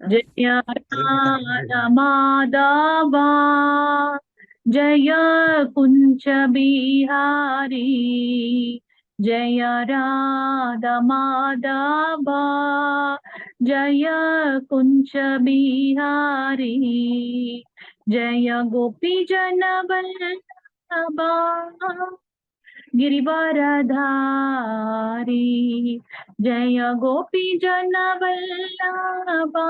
Jaya Radha Madhava, Jaya Kunja Bihari. Jaya Radha Madhava, Jaya Kunja Bihari. Jaya Gopi ஜன வல்லபா, गिरिवरधारी। जय गोपी जन वल्लभा,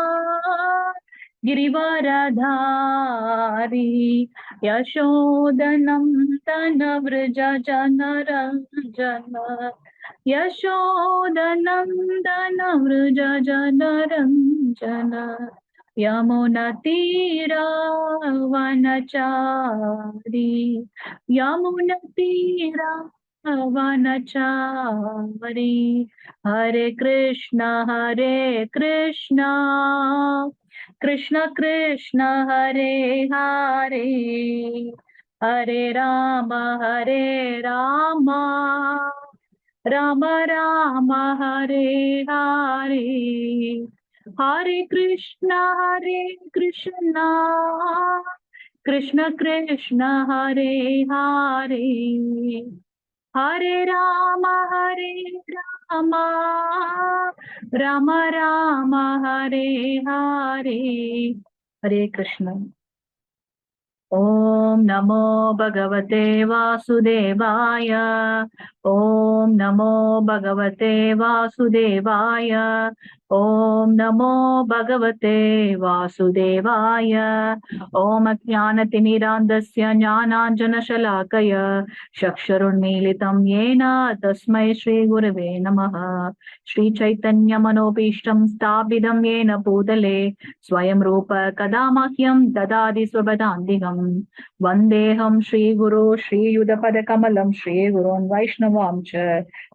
गिरिवरधारी। यशोदनन्दन व्रज जनरञ्जन, यशोदनन्दन व्रज जनरञ्जन, यमुनतीरवनचारी, यमुनतीरवनचारी। हरे कृष्ण हरे कृष्ण, कृष्ण कृष्ण हरे हरे, हरे राम हरे राम, राम राम हरे हरे। हरे कृष्ण हरे कृष्ण, कृष्ण कृष्ण हरे हरे, हरे राम हरे राम, राम राम हरे हरे। हरे कृष्ण। ॐ नमो भगवते वासुदेवाय। ॐ नमो भगवते वासुदेवाय। ॐ नमो भगवते वासुदेवाय। ॐ अज्ञानतिमिरान्धस्य ज्ञानाञ्जनशलाकय चक्षुरुन्मीलितं येन तस्मै श्रीगुरवे नमः। श्रीचैतन्यमनोभीष्टं स्थापितं येन भूतले स्वयं रूप कदा मह्यं ददाति स्वपदान्तिकम्। वन्देऽहं श्रीगुरो श्रीयुतपदकमलं श्रीगुरून् वैष्णवां च।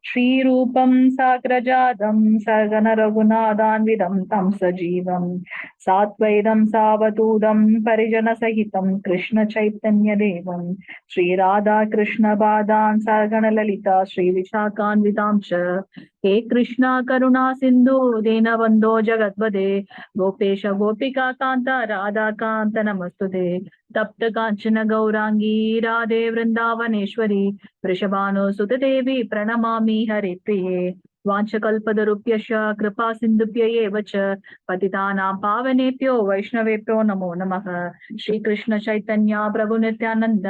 श्रीरूपं साग्रजातं सहगण रघुनाथान्वितं तं सजीवं साद्वैतं सावधूतं परिजनसहितं कृष्ण चैतन्यदेवं। श्रीराधा कृष्णपादान् सहगण ललिता श्रीविशाखान्वितां च। हे कृष्णा करुणा सिन्धु दीनबन्धो जगद्पते, गोपेश गोपिका कान्त राधा कान्त नमस्तुते। तप्त काञ्चन गौराङ्गी राधे वृन्दावनेश्वरी, वृषभानुसुत देवी प्रणमामि हरिप्रिये। वाञ्छकल्पतरुभ्यश्च कृपा सिन्धुभ्य एव च पतितानां पावनेभ्यो वैष्णवेभ्यो नमो नमः। श्री कृष्ण चैतन्य प्रभु नित्यानंद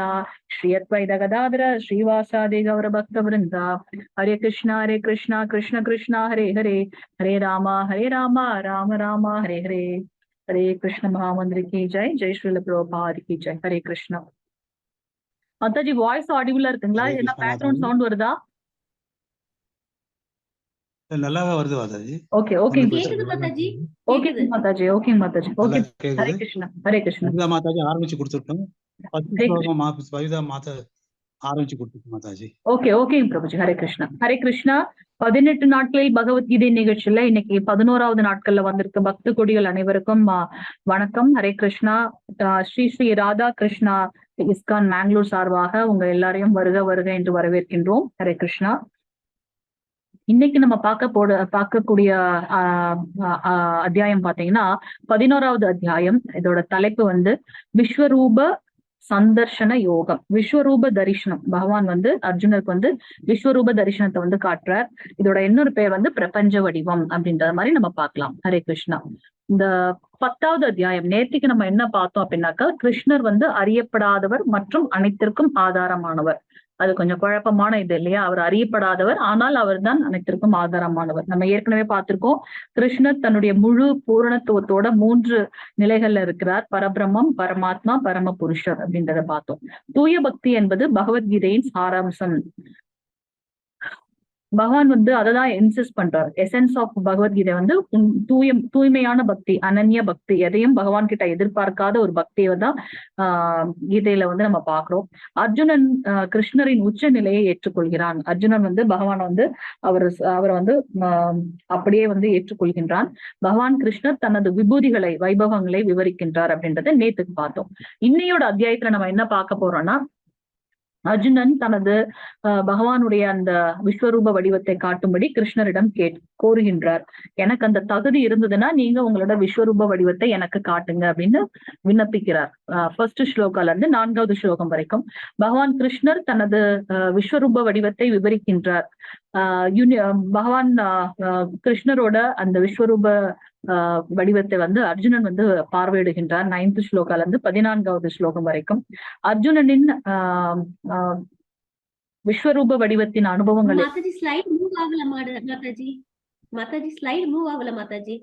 श्री अद्वैत गदाधर श्रीवासादि गौर भक्त वृंद। हरे कृष्णा हरे कृष्णा कृष्ण कृष्णा हरे हरे, हरे रामा हरे रामा राम रामा हरे हरे। हरे कृष्ण महामंत्र की जय, जय श्रील प्रभुपाद की जय। हरे कृष्णा। மாதாஜி, வாய்ஸ் ஆடிபிளா இருக்குங்களா? ஹரே என்ன கிருஷ்ணா பேக்ரவுண்ட் மாதாஜி. சவுண்ட் வருதா? நல்லாவே வருது மாதாஜி. Okay okay. ஒண்ணும் பிரச்சனை கேக்குது இல்லை. மாதாஜி. ஓகே கேக்குது. Mataji, okay Mataji, okay. நல்லா ஹரே கேக்குது. கிருஷ்ணா ஹரே கிருஷ்ணா. கவிதா மாதாஜி ஆரம்பிச்சு கொடுத்துட்டோம். ஃபர்ஸ்ட் ஹரே கிருஷ்ணா. ஸ்லோகம் கவிதா மாதா ஆரம்பிச்சு கொடுத்துட்டு மாதாஜி. ஓகே ஓகே பிரபுஜி. ஹரே கிருஷ்ணா ஹரே கிருஷ்ணா. 18 நாட்களில் பகவத்கீதை நிகழ்ச்சியில இன்னைக்கு 11வது நாட்கள்ல வந்திருக்க பக்த கொடிகள் அனைவருக்கும் வணக்கம். ஹரே கிருஷ்ணா. ஸ்ரீ ஸ்ரீ ராதா கிருஷ்ணா இஸ்கான் மேங்களூர் சார்பாக உங்க எல்லாரையும் வருக வருக என்று வரவேற்கின்றோம். ஹரே கிருஷ்ணா. இன்னைக்கு நம்ம பார்க்கக்கூடிய ஆஹ் ஆஹ் அத்தியாயம் பாத்தீங்கன்னா 11வது அத்தியாயம். இதோட தலைப்பு வந்து விஸ்வரூப சந்தர்ஷன யோகம், விஸ்வரூப தரிசனம். பகவான் வந்து அர்ஜுனருக்கு வந்து விஸ்வரூப தரிசனத்தை வந்து காட்டுறார். இதோட இன்னொரு பேர் வந்து பிரபஞ்ச வடிவம் அப்படின்ற மாதிரி நம்ம பார்க்கலாம். ஹரே கிருஷ்ணா. இந்த 10வது அத்தியாயம் நேத்திக்கு நம்ம என்ன பார்த்தோம் அப்படின்னாக்கா, கிருஷ்ணர் வந்து அறியப்படாதவர் மற்றும் அனைத்திற்கும் ஆதாரமானவர். அது கொஞ்சம் குழப்பமான இது இல்லையா? அவர் அறியப்படாதவர், ஆனால் அவர் தான் அனைத்திற்கும் ஆதாரமானவர். நம்ம ஏற்கனவே பார்த்திருக்கோம், கிருஷ்ணர் தன்னுடைய முழு பூரணத்துவத்தோட 3 நிலைகள்ல இருக்கிறார். பரபிரம்மம், பரமாத்மா, பரம புருஷர் அப்படின்றத பார்த்தோம். தூய பக்தி என்பது பகவத்கீதையின் சாராம்சம். பகவான் வந்து அதை தான் இன்சிஸ்ட் பண்றாரு. எசன்ஸ் ஆஃப் பகவத்கீதை வந்து தூய்மையான பக்தி, அனன்ய பக்தி, எதையும் பகவான் கிட்ட எதிர்பார்க்காத ஒரு பக்தியை தான் கீதையில வந்து நம்ம பாக்குறோம். அர்ஜுனன் கிருஷ்ணரின் உச்ச நிலையை ஏற்றுக்கொள்கிறான். அர்ஜுனன் வந்து பகவானை வந்து அவரை வந்து அப்படியே வந்து ஏற்றுக்கொள்கின்றான். பகவான் கிருஷ்ணர் தனது விபூதிகளை, வைபவங்களை விவரிக்கின்றார் அப்படின்றத நேத்துக்கு பார்த்தோம். இன்னையோட அத்தியாயத்துல நம்ம என்ன பார்க்க போறோம்னா, அர்ஜுனன் தனது பகவானுடைய அந்த விஸ்வரூப வடிவத்தை காட்டும்படி கிருஷ்ணரிடம் கோருகின்றார். எனக்கு அந்த தகுதி இருந்ததுன்னா நீங்க உங்களோட விஸ்வரூப வடிவத்தை எனக்கு காட்டுங்க அப்படின்னு விண்ணப்பிக்கிறார். ஃபர்ஸ்ட் ஸ்லோகால இருந்து நான்காவது ஸ்லோகம் வரைக்கும் பகவான் கிருஷ்ணர் தனது விஸ்வரூப வடிவத்தை விவரிக்கின்றார். பகவான் கிருஷ்ணரோட அந்த விஸ்வரூப வடிவத்தை வந்து அர்ஜுனன் வந்து பார்வையிடுகின்றார். நைன்த் ஸ்லோகால இருந்து 14வது ஸ்லோகம் வரைக்கும் அர்ஜுனனின் ஆஹ் ஆஹ் விஸ்வரூப வடிவத்தின் அனுபவங்களை. மாதாஜி, ஸ்லைட் மூவ் ஆகல. மாதாஜி, மாதாஜி, ஸ்லைட் மூவ் ஆகல மாதாஜி.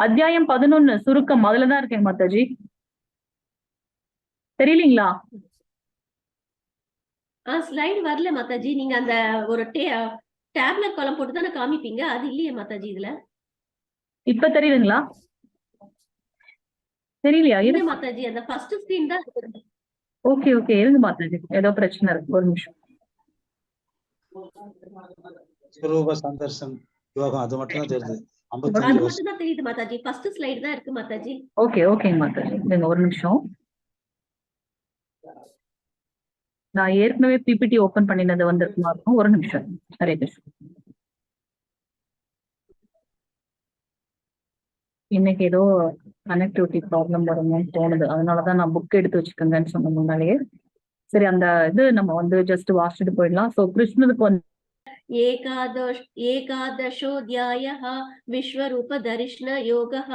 அத்தியாயம் 11 சுருக்கம், அதுலதான் இருக்கேன் மாதாஜி. தெரியலீங்களா? ஸ்லைடு வரல மாதாஜி. நீங்க அந்த ஒரு டேப்லெட் காலம் போட்டு தானே காமிப்பீங்க, அது இல்லையே மாதாஜி இதுல. இப்ப தெரியுதுங்களா? தெரியலையா? இல்ல இரு. மாதாஜி, அந்த ஃபர்ஸ்ட் ஸ்கிரீன் தான் இருக்குது. ஓகே ஓகே, இருங்க மாதாஜி, ஏதோ பிரச்சனை இருக்கு, ஒரு நிமிஷம். ஸ்வரூப சந்தர்சன் யோகம், அது மட்டும் தான் தெரியுது. 55 அது வருஷம். மட்டும் தான் தெரியுது மாதாஜி. ஃபர்ஸ்ட் ஸ்லைடு தான் இருக்கு மாதாஜி. ஓகே ஓகேங்க மாதாஜி, இருங்க ஒரு நிமிஷம். நான் ஏற்கனவே பிபிடி ஓபன் பண்ணினது வந்திருக்குமா இருக்கும். ஒரு நிமிஷம். ஹரே கிருஷ்ணா. இன்னைக்கு ஏதோ கனெக்டிவிட்டி ப்ராப்ளம் வருமோன்னு தோணுது, அதனாலதான் நான் புக் எடுத்து வச்சுக்கோங்கன்னு சொன்ன முன்னாலேயே. சரி, அந்த இது நம்ம வந்து ஜஸ்ட் வாசிச்சுட்டு போயிடலாம். சோ கிருஷ்ணருக்கு வந்து एकादशोऽध्यायः विश्वरूपदर्शनयोगः.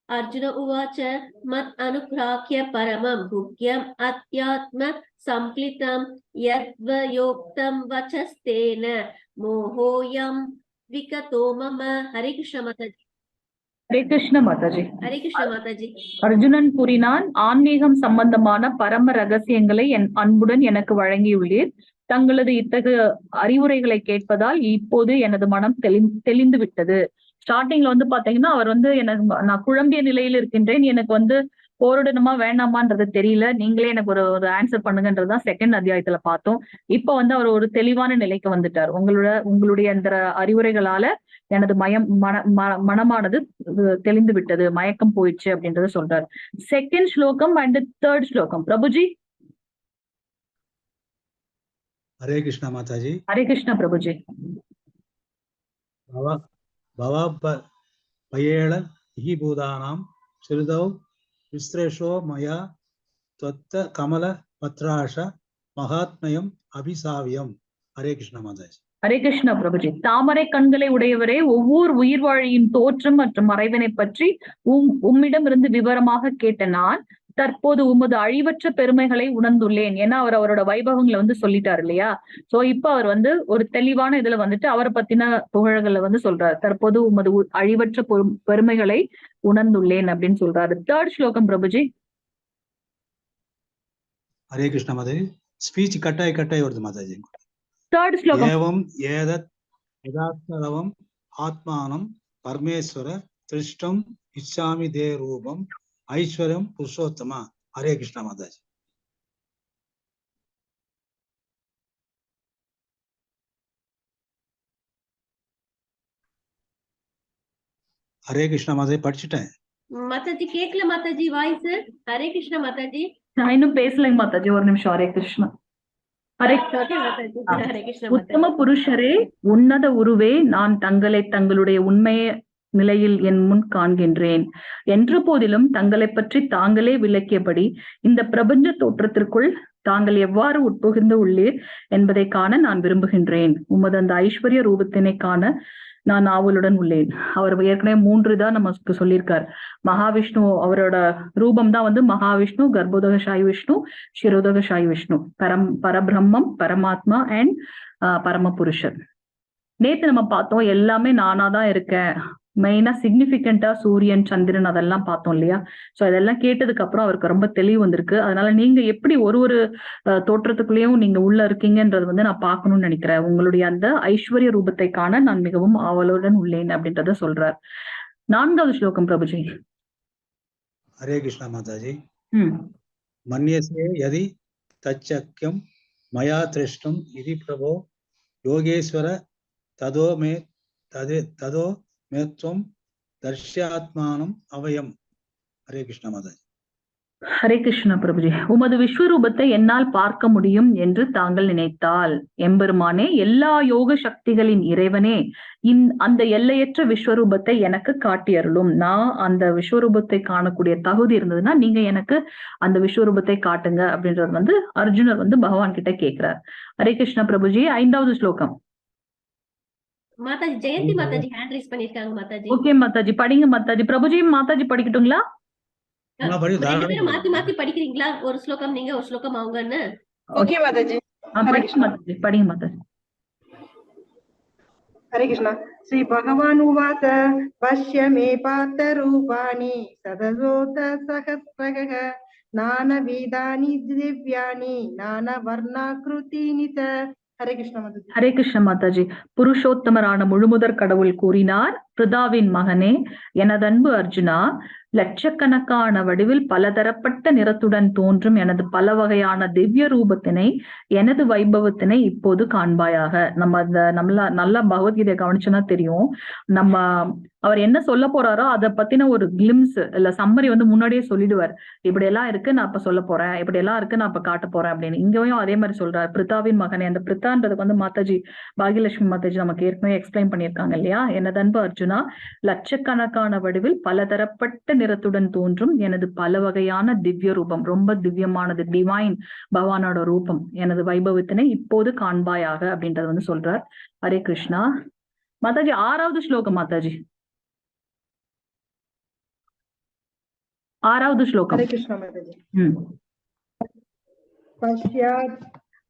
अर्जुन उवाच, मत् अनुग्राह्य परमं गुह्यम् अत्यात्म संप्लितं यद्वयोक्तं वचस्तेन मोहोऽयं विगतो मम. हरे कृष्ण माताजी. ஹரே கிருஷ்ண மாதாஜி. हरे कृष्ण माताजी. அர்ஜுனன் கூறினான், ஆன்மீகம் சம்பந்தமான பரம ரகசியங்களை என் அன்புடன் எனக்கு வழங்கியுள்ளீர். தங்களது இத்தகைய அறிவுரைகளை கேட்பதால் இப்போது எனது மனம் தெளிந்து விட்டது. ஸ்டார்டிங்ல வந்து பாத்தீங்கன்னா அவர் வந்து எனக்கு நான் குழம்பிய நிலையில் இருக்கின்றேன், எனக்கு வந்து போரிடணுமா வேண்டாமான்றது தெரியல, நீங்களே எனக்கு ஒரு ஒரு ஆன்சர் பண்ணுங்கன்றதுதான் செகண்ட் அத்தியாயத்துல பார்த்தோம். இப்ப வந்து அவர் ஒரு தெளிவான நிலைக்கு வந்துட்டார். உங்களுடைய அந்த அறிவுரைகளால எனது மயம் மன மனமானது தெளிந்து விட்டது, மயக்கம் போயிடுச்சு அப்படின்றத சொல்றாரு. செகண்ட் ஸ்லோகம் அண்ட் தேர்ட் ஸ்லோகம் பிரபுஜி. ஹரே கிருஷ்ணா மாதாஜி. ஹரே கிருஷ்ணா பிரபுஜி. பவ பவ பயேள இஹி பூதானாம் சிறிதௌ விஸ்ரேஷோ மயா त्वत्त கமல பத்ராஷ மகாத்மயம் அபிசாவியம். ஹரே கிருஷ்ணா மாதாஜி. ஹரே கிருஷ்ணா பிரபுஜி. தாமரை கண்களை உடையவரே, ஒவ்வொரு உயிர்வாழியின் தோற்றம் மற்றும் மறைவினை பற்றி உம்மிடம் இருந்து விவரமாக கேட்ட நான் தற்போது உமது அழிவற்ற பெருமைகளை உணர்ந்துள்ளேன். ஏன்னா அவர் அவரோட வைபவங்களை வந்து சொல்லிட்டாரு இல்லையா? சோ இப்ப அவர் வந்து ஒரு தெளிவான இதுல வந்துட்டு அவரை பத்தின புகழ்களை வந்து சொல்றாரு. தற்போது உமது அழிவற்ற பெருமைகளை உணர்ந்துள்ளேன் அப்படின்னு சொல்றாரு. தேர்ட் ஸ்லோகம் பிரபுஜி. ஹரே கிருஷ்ணா மாதாஜி. ஸ்பீச் கட்டாய் கட்டாய் வருது மாதாஜி. தேர்ட் ஸ்லோகம். ஏவம் ஏதத் யதார்த்ததவம் ஆத்மானம் பரமேஸ்வர திருஷ்டம் இச்சாமி தே ரூபம் ஐஸ்வர்யம் புருஷோத்தமா. ஹரே கிருஷ்ணா மாதாஜி. ஹரே கிருஷ்ணா மாதாஜி, படிச்சுட்டேன். மாதாஜி கேக்கல மாதாஜி வாய்ஸ். ஹரே கிருஷ்ணா மாதாஜி. நான் இன்னும் பேசலைங்க மாதாஜி, ஒரு நிமிஷம். ஹரே கிருஷ்ணா. ஹரே ஓகே மாதாஜி. ஹரே கிருஷ்ணா மாதாஜி. உத்தம புருஷரே, உன்னத உருவே, நான் தங்களை தங்களுடைய உண்மைய நிலையில் என் முன் காண்கின்றேன். என்ற போதிலும் தங்களை பற்றி தாங்களே விளக்கியபடி இந்த பிரபஞ்ச தோற்றத்திற்குள் தாங்கள் எவ்வாறு உட்புகுந்து உள்ளீர் என்பதை காண நான் விரும்புகின்றேன். உமது அந்த ஐஸ்வர்ய ரூபத்தினை காண நான் ஆவலுடன் உள்ளேன். அவர் ஏற்கனவே 3 தான் நமக்கு சொல்லியிருக்கார். மகாவிஷ்ணு அவரோட ரூபம் தான் வந்து மகாவிஷ்ணு, கர்ப்போதகசாயி விஷ்ணு, சிரோதகசாயி விஷ்ணு, பரபிரம்மம், பரமாத்மா அண்ட் பரமபுருஷர். நேத்து நம்ம பார்த்தோம் எல்லாமே நானாதான் இருக்கேன். மெயினா சிக்னிபிகண்டா சூரியன், சந்திரன் அதெல்லாம் பார்த்தோம் இல்லையா? சோ அதெல்லாம் கேட்டதுக்கு அப்புறம் அவருக்கு ரொம்ப தெளிவு வந்திருக்கு. அதனால நீங்க எப்படி ஒரு ஒரு தோற்றத்துக்குள்ளேயும் நீங்க உள்ள இருக்கீங்கன்றது வந்து நான் பார்க்கணும்னு நினைக்கிறேன். உங்களுடைய அந்த ஐஸ்வர்ய ரூபத்தை காண நான் மிகவும் ஆவலுடன் உள்ளேன் அப்படின்றத சொல்றார். 4வது ஸ்லோகம் பிரபுஜி. ஹரே கிருஷ்ணா மாதாஜி. மன்யசே யதி தச்சக்கியம் மயா திருஷ்டம் இதி பிரபோ யோகேஸ்வர ததோ மே ததே ததோ மேத்வம் தர்ஷ்யாத்மானம் அவயம். ஹரே கிருஷ்ணா மாதாஜி. ஹரே கிருஷ்ணா பிரபுஜி. உமது விஸ்வரூபத்தை என்னால் பார்க்க முடியும் என்று தாங்கள் நினைத்தால், எம்பெருமானே, எல்லா யோக சக்திகளின் இறைவனே, அந்த எல்லையற்ற விஸ்வரூபத்தை எனக்கு காட்டியருளும். நான் அந்த விஸ்வரூபத்தை காணக்கூடிய தகுதி இருந்ததுன்னா நீங்க எனக்கு அந்த விஸ்வரூபத்தை காட்டுங்க அப்படின்றது வந்து அர்ஜுனர் வந்து பகவான் கிட்ட கேக்குறார். ஹரே கிருஷ்ணா பிரபுஜி. ஐந்தாவது ஸ்லோகம். மாதாஜி, ஜெயந்தி மாதாஜி ஹேண்ட் ரைஸ் பண்ணிருக்காங்க மாதாஜி. ஓகே மாதாஜி, படிங்க மாதாஜி. பிரபுஜி, மாதாஜி படிக்கட்டுங்களா? நான் படி, ரெண்டு தாராளமா. பேரும் மாத்தி மாத்தி படிக்கிறீங்களா? ஒரு ஸ்லோகம் நீங்க, ஒரு ஸ்லோகம் அவங்கன்னு. ஓகே மாதாஜி. ஹரே படிங்க கிருஷ்ணா. மாதாஜி, படிங்க மாதாஜி. ஹரே கிருஷ்ணா. ஸ்ரீ பகவான் உவாச பஷ்ய மே பார்த்த ரூபாணி சதசோத சகஸ்ரக நானவீதானி திவ்யானி நான வர்ணாகிருதீனி ச. ஹரே கிருஷ்ணா மாதாஜி. ஹரே கிருஷ்ண மாதாஜி. புருஷோத்தமரான முழுமுதற் கடவுள் கூறினார், பிருதாவின் மகனே, எனதன்பு அர்ஜுனா, லட்சக்கணக்கான வடிவில் பலதரப்பட்ட நிறத்துடன் தோன்றும் எனது பல வகையான திவ்ய ரூபத்தினை, எனது வைபவத்தினை இப்போது காண்பாயாக. நம்ம அந்த நம்மள நல்லா பகவத்கீதையை கவனிச்சோன்னா தெரியும், நம்ம அவர் என்ன சொல்ல போறாரோ அதை பத்தின ஒரு கிளிம்ஸ் இல்ல சம்மரி வந்து முன்னாடியே சொல்லிடுவார். இப்படி எல்லாம் இருக்கு, நான் இப்ப சொல்ல போறேன், இப்படி எல்லாம் இருக்கு, நான் இப்ப காட்ட போறேன் அப்படின்னு. இங்கேயும் அதே மாதிரி சொல்றாரு. பிரித்தாவின் மகனே, அந்த பிரித்தான்றதுக்கு வந்து மாதாஜி பாகியலட்சுமி மாதாஜி நமக்கு ஏற்கனவே எக்ஸ்பிளைன் பண்ணியிருக்காங்க இல்லையா? எனதன்பு அர்ஜுனா, லட்சக்கணக்கான வடிவில் பலதரப்பட்ட நிறத்துடன் தோன்றும் எனது பல வகையான திவ்ய ரூபம், ரொம்ப திவ்யமானது, டிவைன் பகவானோட ரூபம், எனது வைபவத்தினை இப்போது காண்பாயாக அப்படின்றது வந்து சொல்றார். ஹரே கிருஷ்ணா மாதாஜி. ஆறாவது ஸ்லோகம் மாதாஜி, ஆறாவது ஸ்லோகம். ஹரே கிருஷ்ணா மாதாஜி.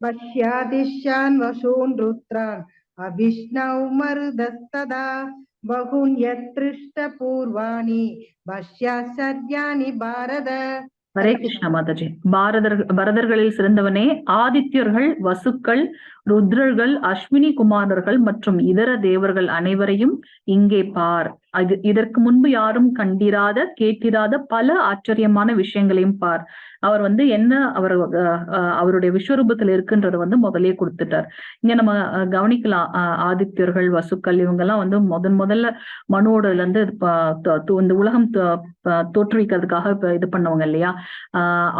பஷ்யாதிஷான் வசூன் ருத்ரான் அவிஷ்ணவ் மருதஸ்ததா பகுன் யத்ருஷ்ட பூர்வாணி பஷ்யாச்சர்யாணி பாரத. ஹரே கிருஷ்ணா மாதாஜி. பரதர்களில் சிறந்தவனே, ஆதித்யர்கள், வசுக்கள், ருத்ரர்கள், அஸ்வினி குமாரர்கள் மற்றும் இதர தேவர்கள் அனைவரையும் இங்கே பார். அது இதற்கு முன்பு யாரும் கண்டிராத கேட்டிராத பல ஆச்சரியமான விஷயங்களையும் பார். அவர் வந்து என்ன அவர் அவருடைய விஸ்வரூபத்துல இருக்குன்றத வந்து முதல்லயே கொடுத்துட்டார். இங்க நம்ம கவனிக்கலாம், ஆதித்யர்கள், வசுக்கள் இவங்கெல்லாம் வந்து முதல்ல மனுவோடல இருந்து இந்த உலகம் தோற்றுவிக்கிறதுக்காக இப்ப இது பண்ணவங்க இல்லையா?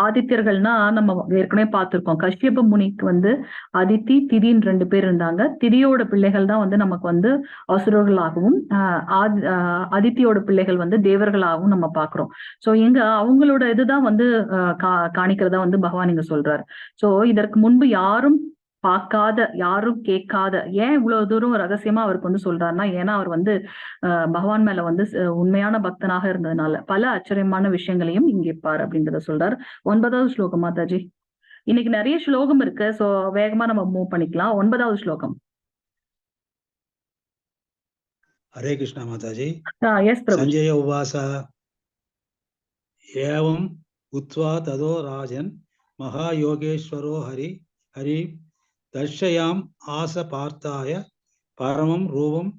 ஆதித்யர்கள்னா நம்ம ஏற்கனவே பார்த்திருக்கோம். கஷ்யப முனிக்கு வந்து அதித்தி திதின்னு 2 பேர் இருந்தாங்க. திதியோட பிள்ளைகள் தான் வந்து நமக்கு வந்து அசுரர்களாகவும், அதித்தியோட பிள்ளைகள் வந்து தேவர்களாகவும் நம்ம பாக்குறோம். சோ இங்க அவங்களோட இதுதான் வந்து காணிக்கிறதா வந்து பகவான் இங்க சொல்றாரு. சோ இதற்கு முன்பு யாரும் பார்க்காத, யாரும் கேட்காத, ஏன் இவ்வளவு தூரம் ரகசியமா அவருக்கு வந்து சொல்றாருன்னா, ஏன்னா அவர் வந்து பகவான் மேல வந்து உண்மையான பக்தனாக இருந்ததுனால பல ஆச்சரியமான விஷயங்களையும் இங்கே பார் அப்படின்றத சொல்றாரு. 9வது ஸ்லோகம் மாதாஜி. இன்னைக்கு நிறைய ஸ்லோகம் இருக்கு, சோ வேகமா நம்ம மூவ் பண்ணிக்கலாம். 9வது ஸ்லோகம். ஹரே கிருஷ்ணா மாதாஜி. எஸ் பிரபு. சஞ்சய உவாச ஏவம் உத்வா ததோ ராஜன் மகாயோகேஸ்வரோ ஹரி ஹரி தர்ஷயாம் ஆச பார்த்தாய பரமம் ரூபம்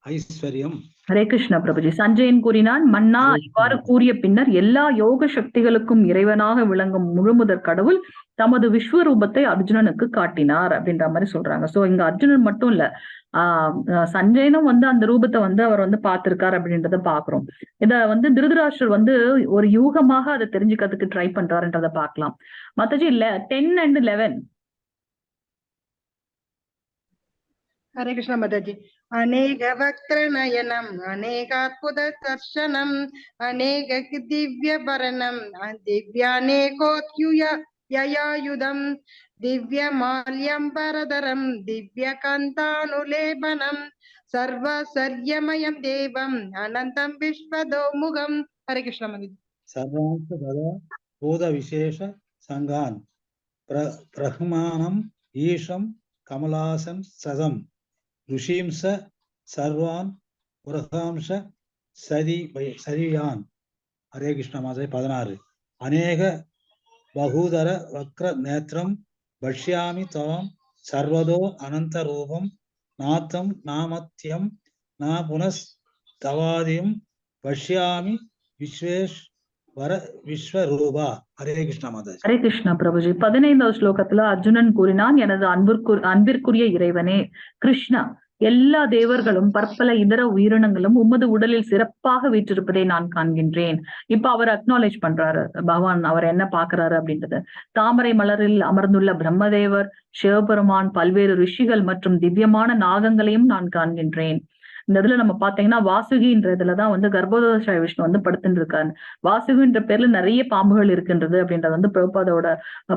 ஐஸ்வர்யம். ஹரே கிருஷ்ணா பிரபுஜி. சஞ்சயன் கூறினான், மன்னா, இவ்வாறு கூறிய பின்னர் எல்லா யோக சக்திகளுக்கும் இறைவனாக விளங்கும் முழுமுதற் கடவுள் தமது விஸ்வரூபத்தை அர்ஜுனனுக்கு காட்டினார் அப்படின்ற மாதிரி சொல்றாங்க. சோ இங்க அர்ஜுனன் மட்டும் இல்ல, சஞ்சயனும் வந்து அந்த ரூபத்தை வந்து அவர் வந்து பார்த்திருக்காரு அப்படின்றத பாக்குறோம். இத வந்து திருதராஷ்டர் வந்து ஒரு யூகமாக அதை தெரிஞ்சுக்கிறதுக்கு ட்ரை பண்றாருன்றத பாக்கலாம். Mataji, 10 and 11. Hare Krishna Mataji. அநேக வக்ர நயனம் அநேகாத்புத தர்சனம் அநேக திவ்ய பரணம் திவ்யானேகோத்யுய யயாயுதம் திவ்ய மால்யம் பரதரம் திவ்ய கந்தானுலேபனம் சர்வசர்யமயம் தேவம் அனந்தம் விஸ்வதோமுகம். ஹரே கிருஷ்ண மாதாஜி. சர்வாம்ச ததா பூத விசேஷ சங்கான் பிரஹ்மானம் ஈஷம் கமலாசன் சதம் ருஷீம்ச சர்வான் புரகாம்ச சரியான். ஹரே கிருஷ்ண மாதாஜி. 16. அநேக பகுதர வக்ர நேத்திரம் பஷ்யாமி தவம் சர்வதோ அனந்த ரூபம் நாத்தம் நாமத்யம் நா புனஸ்தவாதியும் பஷ்யாமி விஸ்வேஸ்வர விஸ்வரூபா. ஹரே கிருஷ்ணா மாதாஜி. ஹரே கிருஷ்ணா பிரபுஜி. 15வது ஸ்லோகத்துல அர்ஜுனன் கூறினான், எனது அன்பிற்குரிய இறைவனே கிருஷ்ணா, எல்லா தேவர்களும் பற்பல இதர உயிரினங்களும் உமது உடலில் சிறப்பாக வீற்றிருப்பதை நான் காண்கின்றேன். இப்ப அவர் அக்னாலேஜ் பண்றாரு, பகவான் அவர் என்ன பாக்குறாரு அப்படின்றது. தாமரை மலரில் அமர்ந்துள்ள பிரம்மதேவர், சிவபெருமான், பல்வேறு ரிஷிகள் மற்றும் திவ்யமான நாகங்களையும் நான் காண்கின்றேன். இந்த இதுல நம்ம பாத்தீங்கன்னா வாசுகின்ற இதுலதான் வந்து கர்ப்போதகசாய விஷ்ணு வந்து படுத்துட்டு இருக்காரு. வாசுகின்ற பேர்ல நிறைய பாம்புகள் இருக்கின்றது அப்படின்றத வந்து பிரபுபாதோட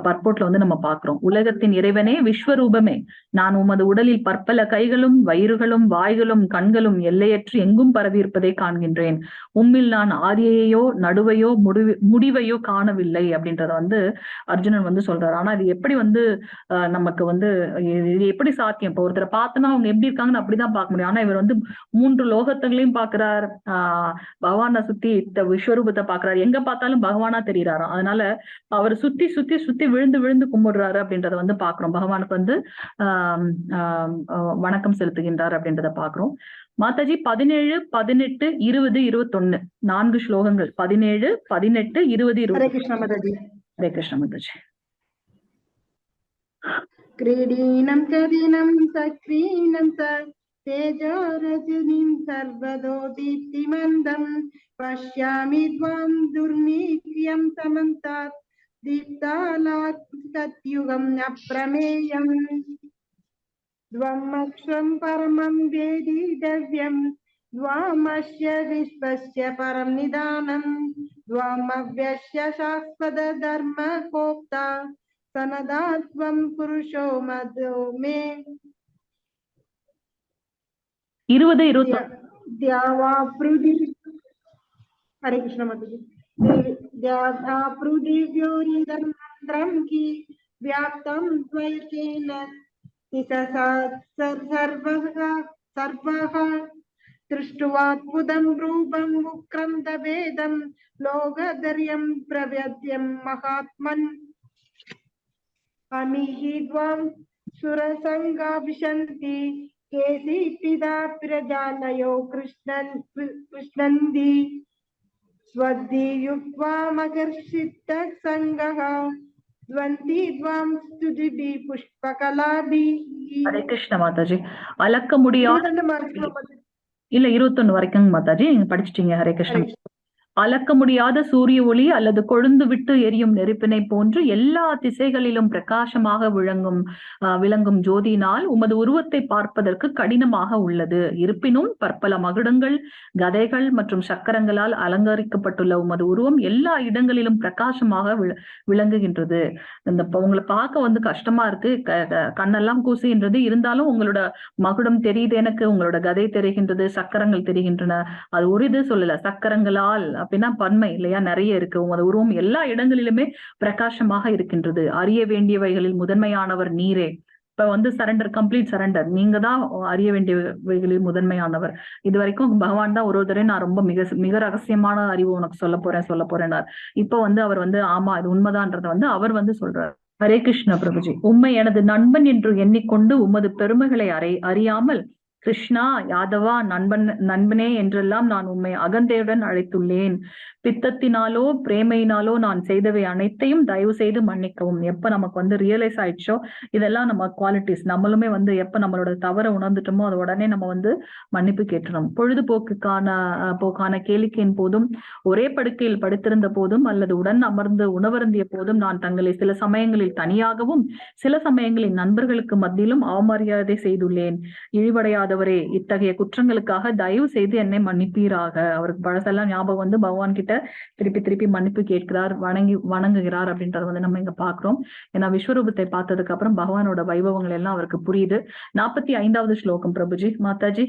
பர்போட்ல வந்து நம்ம பாக்குறோம். உலகத்தின் இறைவனே, விஸ்வரூபமே, நான் உமது உடலில் பற்பல கைகளும் வயிறுகளும் வாய்களும் கண்களும் எல்லையற்று எங்கும் பரவி இருப்பதை காண்கின்றேன். உம்மில் நான் ஆதியையோ நடுவையோ முடிவையோ காணவில்லை அப்படின்றத வந்து அர்ஜுனன் வந்து சொல்றாரு. ஆனா இது எப்படி வந்து நமக்கு வந்து இது எப்படி சாத்தியம்? இப்ப ஒருத்தரை பார்த்தோன்னா அவங்க எப்படி இருக்காங்கன்னு அப்படிதான் பார்க்க முடியும். ஆனா இவர் வந்து 3 லோகங்களையும் பாக்குறார், பகவானை சுத்தி இந்த விஸ்வரூபத்தை பாக்குறாரு, எங்க பார்த்தாலும் பகவானா தெரிகிறாராம். அதனால அவர் சுத்தி சுத்தி சுத்தி விழுந்து விழுந்து கும்பிடுறாரு அப்படின்றத வந்து பாக்குறோம். பகவானுக்கு வந்து ஆஹ் வணக்கம் செலுத்துகின்றார் அப்படின்றத பாக்குறோம். மாதாஜி 17, 18, 20, 21 4 ஸ்லோகங்கள். 17, 18, 20, 21. ஹரே கிருஷ்ணா மாதாஜி. ஹரே கிருஷ்ணா மாதாஜி. கிரீடீனம் கதீனம் சக்ரீனம் ச தேஜோரஜினிம் சர்வதோ தீப்திமந்தம் பஷ்யாமி த்வாம் துர்நீக்யம் சமந்தாத் தீப்தாலாத் சத்யுகம் அப்ரமேயம் த்வம் அக்ஷரம் பரமம் வேதிதவ்யம் த்வாமஸ்ய விஸ்வஸ்ய பரம் நிதானம் த்வாம் அவ்யஸ்ய சாஸ்வத தர்ம கோப்தா சனதா த்வம் புருஷோ மதோ மே. 20, 21. ஹரே கிருஷ்ண மாதாஜி. தியாவாப்ருதிவ்யோரிதம் கி வியாப்தம் த்வைகேன சர்வஹ திருஷ்டுவாத்புதம் ரூபம் உக்ரம் தபேதம் லோகதர்யம் பிரவ்யத்யம் மகாத்மன் அமிஹி த்வாம் சுரசங்காபிஷந்தி கேசி பிதா பிரஜாலயோ கிருஷ்ணன் கிருஷ்ணந்தி ஸ்வதியுக்வா மகர்ஷித்த சங்கஹ த்வந்தி த்வாம் ஸ்துதிபி புஷ்பகலாபி. ஹரே கிருஷ்ண மாதாஜி. அளக்க முடியாத இல்ல 21 வரைக்கும் மாதாஜி நீங்க படிச்சிட்டீங்க. ஹரே கிருஷ்ண. அளக்க முடியாத சூரிய ஒளி அல்லது கொழுந்து விட்டு எரியும் நெருப்பினை போன்று எல்லா திசைகளிலும் பிரகாசமாக விளங்கும் ஜோதியினால் உமது உருவத்தை பார்ப்பதற்கு கடினமாக உள்ளது. இருப்பினும் பற்பல மகுடங்கள், கதைகள் மற்றும் சக்கரங்களால் அலங்கரிக்கப்பட்டுள்ள உமது உருவம் எல்லா இடங்களிலும் பிரகாசமாக விளங்குகின்றது. இந்த உங்களை பார்க்க வந்து கஷ்டமா இருக்கு, கண்ணெல்லாம் கூசுகின்றது. இருந்தாலும் உங்களோட மகுடம் தெரியுது எனக்கு, உங்களோட கதை தெரிகின்றது, சக்கரங்கள் தெரிகின்றன. அது ஒரு இது சொல்லல, சக்கரங்களால் அப்படின்னா பன்மை இல்லையா, நிறைய இருக்கு. உமது உருவம் எல்லா இடங்களிலுமே பிரகாசமாக இருக்கின்றது. அறிய வேண்டியவைகளில் முதன்மையானவர் நீரே. இப்ப வந்து surrender, complete surrender. நீங்க தான் அறிய வேண்டியவைகளில் முதன்மையானவர். இது வரைக்கும் பகவான் தான் ஒரு தடவை நான் ரொம்ப மிக மிக ரகசியமான அறிவு உனக்கு சொல்ல போறேன் சொல்ல போறேன்னார். இப்ப வந்து அவர் வந்து ஆமா இது உண்மைதான்றதை வந்து அவர் வந்து சொல்றார். ஹரே கிருஷ்ண பிரபுஜி. உம்மை எனது நண்பன் என்று எண்ணிக்கொண்டு உமது பெருமைகளை அறியாமல் கிருஷ்ணா, யாதவா, நண்பனே என்றெல்லாம் நான் உம்மை அகந்தையுடன் அழைத்துள்ளேன். பித்தத்தினாலோ பிரேமையினாலோ நான் செய்தவை அனைத்தையும் தயவு செய்து மன்னிக்கவும். எப்ப நமக்கு வந்து ரியலைஸ் ஆயிடுச்சோ இதெல்லாம் நம்ம குவாலிட்டிஸ், நம்மளுமே வந்து எப்ப நம்மளோட தவறை உணர்ந்துட்டோமோ அது உடனே நம்ம வந்து மன்னிப்பு கேட்டுறோம். பொழுதுபோக்குக்கான போக்கான கேளிக்கையின் போதும், ஒரே படுக்கையில் படுத்திருந்த போதும், அல்லது உடன் அமர்ந்து உணவருந்திய போதும் நான் தங்களை சில சமயங்களில் தனியாகவும் சில சமயங்களில் நண்பர்களுக்கு மத்தியிலும் அவமரியாதை செய்துள்ளேன். இழிவடையாதவரே, இத்தகைய குற்றங்களுக்காக தயவு செய்து என்னை மன்னிப்பீராக. அவருக்கு பழசெல்லாம் ஞாபகம் வந்து பகவான் கிட்ட திருப்பி திருப்பி மன்னிப்பு கேட்கிறார், வணங்குகிறார் அப்படின்றத வந்து நம்ம இங்க பாக்குறோம். ஏன்னா விஸ்வரூபத்தை பார்த்ததுக்கு அப்புறம் பகவானோட வைபவங்கள் எல்லாம் அவருக்கு புரியுது. 45வது ஸ்லோகம் பிரபுஜி. மாதாஜி.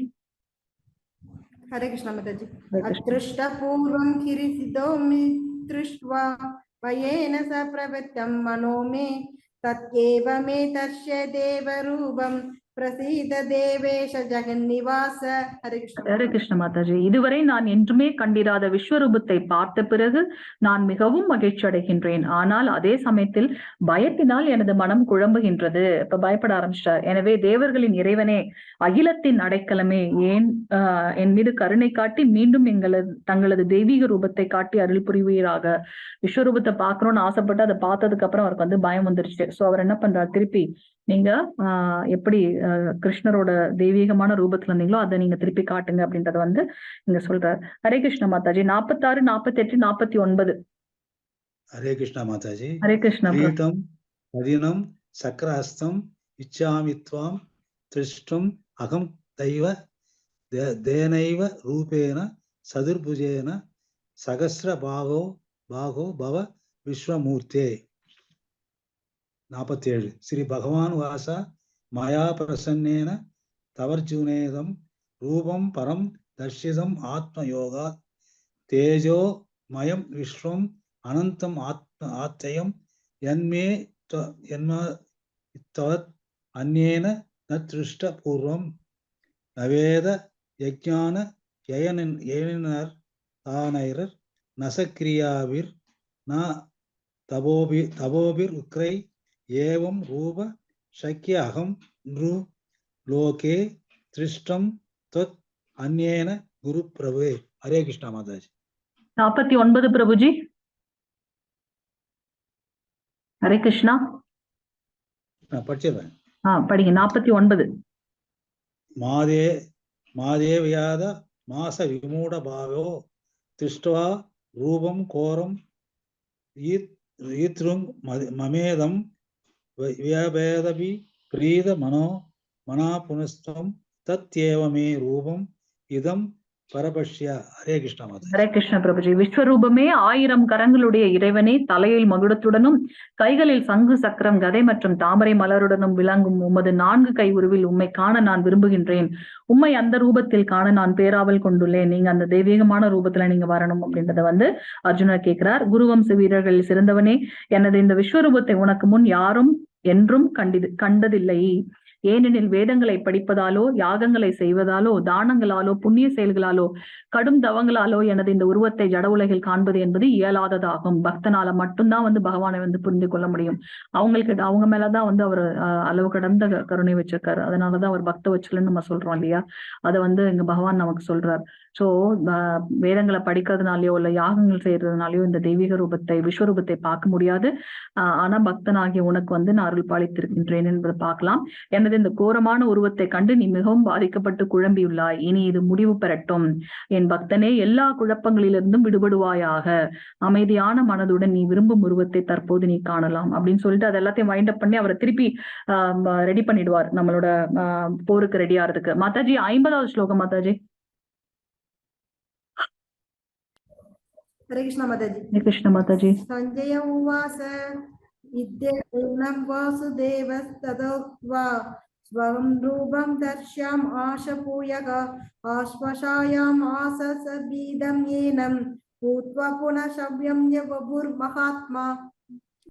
ஹரே கிருஷ்ணா மாதாஜி. அத்ருஷ்ட பூர்வம் கிரிசிதோ மி திருஷ்வா வயேன ச பிரவத்தம் மனோ மே தத்யேவ மே தர்ஷ்ய தேவரூபம் பிரசீத தேவேஷ ஜெகன்னிவாச. ஹரே கிருஷ்ணா. ஹரே கிருஷ்ண மாதாஜி. இதுவரை நான் என்றுமே கண்டிராத விஸ்வரூபத்தை பார்த்த பிறகு நான் மிகவும் மகிழ்ச்சி அடைகின்றேன். ஆனால் அதே சமயத்தில் பயத்தினால் எனது மனம் குழம்புகின்றது. இப்ப பயப்பட ஆரம்பிச்சிட்டார். எனவே தேவர்களின் இறைவனே, அகிலத்தின் அடைக்கலமே, ஏன் என் மீது கருணை காட்டி மீண்டும் தங்களது தெய்வீக ரூபத்தை காட்டி அருள் புரிவீராக. விஸ்வரூபத்தை பார்க்கணும்னு ஆசைப்பட்டு அதை பார்த்ததுக்கு அப்புறம் அவருக்கு வந்து பயம் வந்துருச்சு. சோ அவர் என்ன பண்றார், திருப்பி நீங்க எப்படி கிருஷ்ணரோட தெய்வீகமான ரூபத்துல இருந்தீங்களோ அதை நீங்க திருப்பி காட்டுங்க அப்படின்றத வந்து இங்க சொல்றாரு. ஹரே கிருஷ்ண மாதாஜி. 46, 48, 49. ஹரே கிருஷ்ணா மாதாஜி. ஹரே கிருஷ்ணா. கிரீட்டம் பதினம் சக்கரஹஸ்தம் இச்சாமி த்வாம் திருஷ்டும் அகம் தெய்வ தேனைவ ரூபேன சதுர்புஜேன சகஸ்ர பாகோ பாகோ பவ விஸ்வமூர்த்தே. 47. ஸ்ரீ பகவான் வாச மயா பிரசன்னேன தவர்ஜுனேதம் ரூபம் பரம் தர்ஷிதம் ஆத்மயோகா தேஜோ மயம் விஸ்வம் அனந்தம் ஆத்ம ஆத்தயம் யன்மே யன்மா அந்நேன ந திருஷ்ட பூர்வம் நவேத யஜ்ஞான யயனின் யயனினர் தானைரர் நசக்கிரியாவிர் ந தபோபி தபோபிர் உக்ரை ஏவம் ரூப சக்கிய அகம் நிரு லோகே திருஷ்டம் தொத் அந்நேன குரு பிரபுவே. ஹரே கிருஷ்ணா மாதாஜி. 49 பிரபுஜி. ஹரே கிருஷ்ணா. நான் படிச்சிடுறேன். படிங்க. 49. மாதே மாதேவியாத மாச விமூட பாவோ திருஷ்டுவா ரூபம் கோரம் ஈத்ருங் மமேதம் வியபேதபி பிரீத மனோ மனா புனஸ்தம் தத்யேவமே ரூபம் இதம் பரபஷ்ய. ஹரே கிருஷ்ணா மாதா. ஹரே கிருஷ்ண பிரபுஜி. விஸ்வரூபமே, 1000 கரங்களுடைய இறைவனே, தலையில் மகுடத்துடனும் கைகளில் சங்கு சக்கரம் கதை மற்றும் தாமரை மலருடனும் விளங்கும் உமது 4 கை உருவில் உம்மை காண நான் விரும்புகின்றேன். உம்மை அந்த ரூபத்தில் காண நான் பேராவல் கொண்டுள்ளேன். நீங்க அந்த தெய்வீகமான ரூபத்துல நீங்க வரணும் அப்படின்றத வந்து அர்ஜுனர் கேட்கிறார். குருவம்ச வீரர்களில் சிறந்தவனே, எனது இந்த விஸ்வரூபத்தை உனக்கு முன் யாரும் என்றும் கண்டதில்லை. ஏனெனில் வேதங்களை படிப்பதாலோ யாகங்களை செய்வதாலோ தானங்களாலோ புண்ணிய செயல்களாலோ கடும் தவங்களாலோ எனது இந்த உருவத்தை ஜட உலகில் காண்பது என்பது இயலாததாகும். பக்தனால மட்டும்தான் வந்து பகவானை வந்து புரிந்து கொள்ள முடியும். அவங்களுக்கு அவங்க மேலதான் வந்து அவர் அளவு கடந்த கருணை வச்சிருக்காரு. அதனாலதான் அவர் பக்த வச்சலன்னு நம்ம சொல்றோம் இல்லையா? அதை வந்து இங்க பகவான் நமக்கு சொல்றார். சோ வேதங்களை படிக்கிறதுனாலயோ இல்ல யாகங்கள் செய்யறதுனாலயோ இந்த தெய்வீக ரூபத்தை விஸ்வரூபத்தை பார்க்க முடியாது. ஆனா பக்தனாகிய உனக்கு வந்து நான் அருள் பாலித்திருக்கின்றேன் என்பதை பார்க்கலாம். எனது இந்த கோரமான உருவத்தை கண்டு நீ மிகவும் பாதிக்கப்பட்டு குழம்பியுள்ளாய். இனி இது முடிவு பெறட்டும். என் பக்தனே, எல்லா குழப்பங்களிலிருந்தும் விடுபடுவாயாக. அமைதியான மனதுடன் நீ விரும்பும் உருவத்தை தற்போது நீ காணலாம் அப்படின்னு சொல்லிட்டு அது எல்லாத்தையும் வைண்ட் அப் பண்ணி அவரை திருப்பி ரெடி பண்ணிடுவார் நம்மளோட போருக்கு ரெடி ஆறதுக்கு. மாதாஜி 50வது ஸ்லோகம் மாதாஜி. ஹரே கிருஷ்ணா மாதாஜி. ஹரே கிருஷ்ணா மாதாஜி. சஞ்சய உவாச இத்யேனம் வாசுதேவஸ்ததோக்த்வா ஸ்வம் ரூபம் தர்ஷ்யாம் ஆசபூயக ஆஸ்வசாயாம் ஆசசபீதம் ஏனம் பூத்வா புனசவ்யம் யவபுர் மகாத்மா.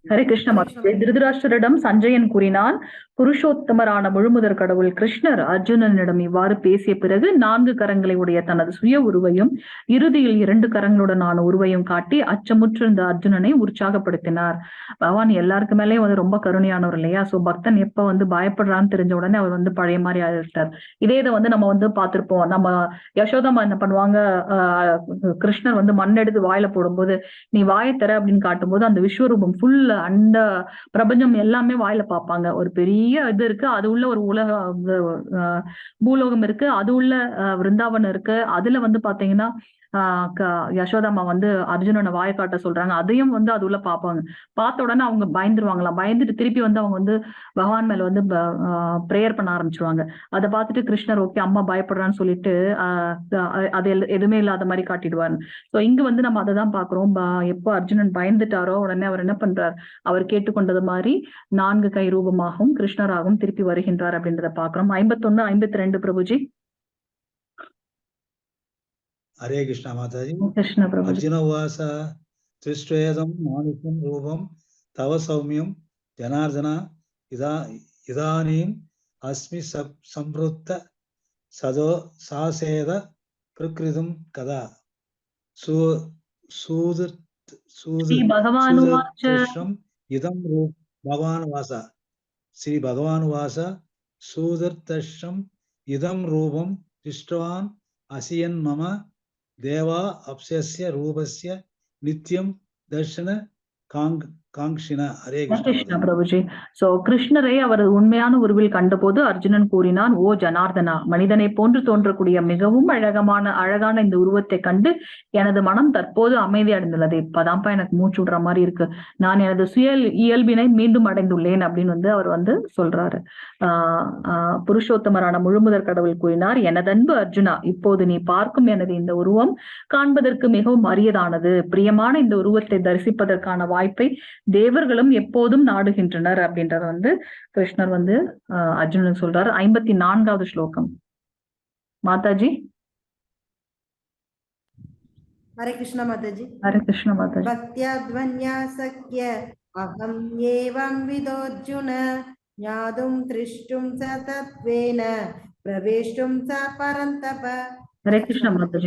ஹரே கிருஷ்ண மாதாஜி. திருதராஷ்டிரரிடம் சஞ்சயன் கூறினான், புருஷோத்தமரான முழுமுதற் கடவுள் கிருஷ்ணர் அர்ஜுனனிடம் இவ்வாறு பேசிய பிறகு 4 கரங்களை உடைய தனது சுய உருவையும் இறுதியில் 2 கரங்களுடனான உருவையும் காட்டி அச்சமுற்றிருந்த அர்ஜுனனை உற்சாகப்படுத்தினார். பகவான் எல்லாருக்கு மேலேயும் வந்து ரொம்ப கருணையானவர் இல்லையா? சோ பக்தன் எப்ப வந்து பயப்படுறான்னு தெரிஞ்ச உடனே அவர் வந்து பழைய மாதிரி ஆயிட்டார். இதே இதை வந்து நம்ம வந்து பார்த்திருப்போம். நம்ம யசோதம்மா என்ன பண்ணுவாங்க, கிருஷ்ணர் வந்து மண் எடுத்து வாயில போடும்போது நீ வாயை தர அப்படின்னு காட்டும்போது அந்த விஸ்வரூபம் ஃபுல் அந்த பிரபஞ்சம் எல்லாமே வாயில பார்ப்பாங்க. ஒரு பெரிய இது இருக்கு, அது உள்ள ஒரு உலக பூலோகம் இருக்கு, அது உள்ள விருந்தாவனம் இருக்கு. அதுல வந்து பாத்தீங்கன்னா யசோதாமா வந்து அர்ஜுனனை வாயை காட்ட சொல்றாங்க. அதையும் வந்து அது உள்ள பாப்பாங்க. பார்த்த உடனே அவங்க பயந்துருவாங்களாம். பயந்துட்டு திருப்பி வந்து அவங்க வந்து பகவான் மேல வந்து பிரேயர் பண்ண ஆரம்பிச்சிருவாங்க. அதை பார்த்துட்டு கிருஷ்ணர் ஓகே அம்மா பயப்படுறான்னு சொல்லிட்டு அது எதுவுமே இல்லாத மாதிரி காட்டிடுவாரு. சோ இங்க வந்து நம்ம அதை தான் பாக்குறோம். எப்போ அர்ஜுனன் பயந்துட்டாரோ உடனே அவர் என்ன பண்றார், அவர் கேட்டுக்கொண்டது மாதிரி 4 கை ரூபமாகவும் கிருஷ்ணராகவும் திருப்பி வருகின்றார் அப்படின்றத பாக்குறோம். 51, 52 பிரபுஜி. ஹரே கிருஷ்ணா மாதாஜி. கிருஷ்ண பிரபுஜி. அர்ஜுன உவாச திருஷ்வேதம் மானுஷம் ரூபம் தவ சௌமியம் ஜனார்தனா இதானீம் அஸ்மி சம்ருத்த சதோ சாசேத பிரகிருதம் கதா சூது சூது ஸ்ரீ பகவானுவாச்ச. சூதத்ருஷ்டம் இதம் ரூப் பகவான் வாச ஸ்ரீ பகவான் வாச சூதர்த்தஷ்டம் இதம் ரூபம் திருஷ்டவான் அசியன் மம தேவா அப்சஸ்ய ரூபஸ்ய நித்யம் தர்ஷன காங்க்ஷின. ஹரே கிருஷ்ணா கிருஷ்ணா மாதாஜி. பிரபுஜி. சோ கிருஷ்ணரை அவரது உண்மையான உருவில் கண்டபோது அர்ஜுனன் கூறினான், ஓ ஜனார்தனா, மனிதனை போன்று தோன்றக்கூடிய மிகவும் அழகான இந்த உருவத்தை கண்டு எனது மனம் தற்போது அமைதி அடைந்துள்ளது. இப்பதான்ப்பா எனக்கு மூச்சு விடுற மாதிரி இருக்கு. நான் எனது சுய இயல்பினை மீண்டும் அடைந்துள்ளேன் அப்படின்னு வந்து அவர் வந்து சொல்றாரு. ஆஹ் ஆஹ் புருஷோத்தமரான முழுமுதற் கடவுள் கூறினார், எனதன்பு அர்ஜுனா, இப்போது நீ பார்க்கும் எனது இந்த உருவம் காண்பதற்கு மிகவும் அரியதானது. பிரியமான இந்த உருவத்தை தரிசிப்பதற்கான வாய்ப்பை தேவர்களும் எப்போதும் நாடுகின்றனர் அப்படின்றத வந்து கிருஷ்ணர் வந்து அர்ஜுனன் சொல்றாரு. 54வது ஸ்லோகம். மாதாஜி. ஹரே கிருஷ்ணா மாதாஜி. ஹரே கிருஷ்ண மாதாஜி. भक्त्या ध्वन्या सख्य अहं एवं विदोऽर्जुन ज्ञातुं द्रष्टुं च तत्त्वेन प्रवेष्टुं च परन्तप. ஹரே கிருஷ்ண மாதாஜி.